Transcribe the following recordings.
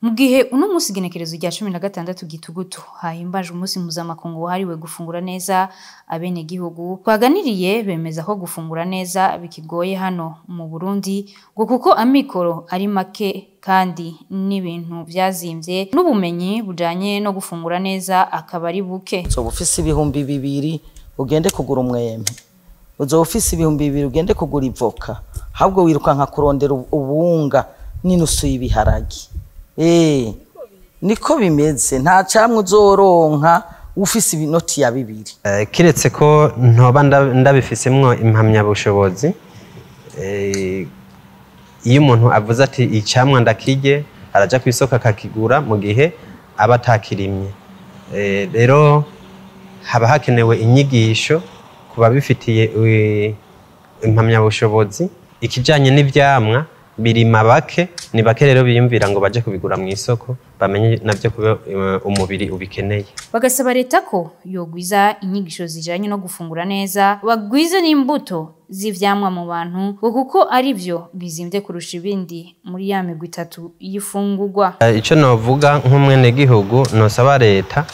Mu gihe uno munsi igenekerezo rya 16 Gitugutu hahimbaje umunsi mpuzamakungu wahariwe gufungura neza, abenegihugu twaganiriye bemeza ko gufungura neza bikigoye hano mu Burundi, ngo kuko amikoro ari make kandi n'ibintu vyazimvye, n'ubumenyi bujanye no gufungura neza akaba ari buke. Uzoba ufise 2000 ugende kugura umwembe, uzoba ufise 2000 ugende kugura ivoka, ahubwo wirukanka kurondera ubuwunga n'inusu y'ibiharage. Niko bimeze, nta camwe uzoronka ufise inoti ya 2. Kiretse ko ntoba ndabifisemwo impamyabushobozi, iyo umuntu avuze ati icamwa ndakirye, araja kw'isoko akakigura mu gihe aba atakirimye. Rero haba hakenewe inyigisho ku babifitiye impamyabushobozi. Ikijanye n'ivyamwa birima bake, ni bake rero biyumvira ngo baje kubigura mu isoko, bamenye navyo kuba umubiri ubikeneye. Bagasaba leta ko yogwiza inyigisho zijanye no gufungura neza, bagwize n'imbuto z'ivyamwa mu bantu, ngo kuko ari vyo bizimvye kurusha ibindi muri ya migwi itatu y'ifungurwa. Ico novuga nk'umwenegihugu nosaba leta,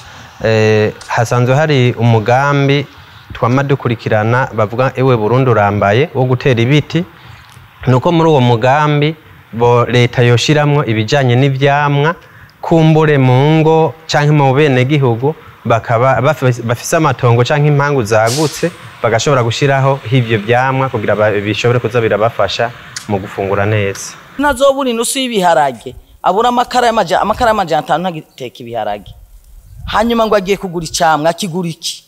hasanzwe hari umugambi twama dukurikirana bavuga ewe Burundi urambaye wo gutera ibiti. Nuko muri uwo mugambi bo leta yoshiramwo ibijanye n'ivyamwa, kumbure mu ngo canke mu benegihugu bakaba bafise amatongo canke impangu zagutse, bagashobora gushiraho ivyo vyamwa kugira bishobore kuza birabafasha mu gufungura neza. Ntazobura inusu y'ibiharage, abura amakara y'amajana 5 ntagiteka ibiharage, hanyuma ngo agiye kugura icamwa akigura iki,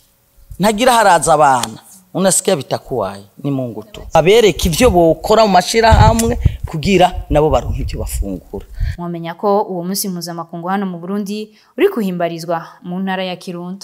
ntagira haraza abana. Unasikia bitakuwaye ni Mungu tu. Abereka ivyo bokora mu mashirahamwe kugira nabo baronke ivyo bafungura. Mwamenya ko uwo munsi mpuzamakungu hano mu Burundi uri kuhimbarizwa mu ntara ya Kirundo.